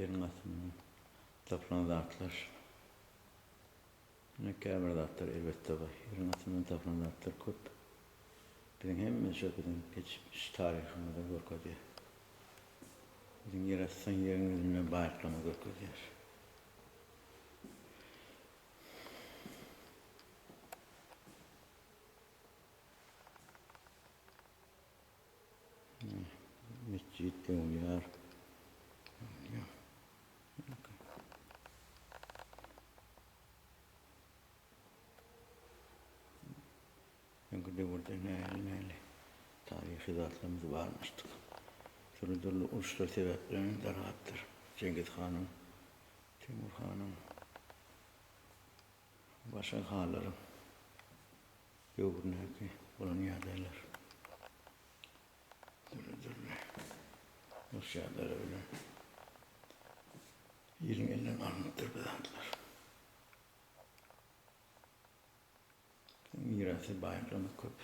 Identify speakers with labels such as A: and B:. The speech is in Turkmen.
A: Ýeriň astyndan tapylan zatlar. Ine käbir zatlar elbetde bar. Ýeriň astyndan tapylan zatlar köp. Biziň hemme şo biziň geçmiş taryhymyzy görkezýär. Biziň ýer astyndan ýeriň ýüzünde baýlyklarymyzy görkezýär. Metjit öwlüýär. Öňki döwürde nähili-nähili taryhy zatlarymyz barmyşdyk. Dürli-dürli uruşlar sebäpli dargapdyr. Çingiz hanyň, Temur hanyň, başga hanlaryň döwründäki bolan ýagdaýlar. Dürli-dürli uruş ýagdaýlary bilen iliň elinden alnypdyr bu zatlar. Mirasy baýlyklarymyz köp.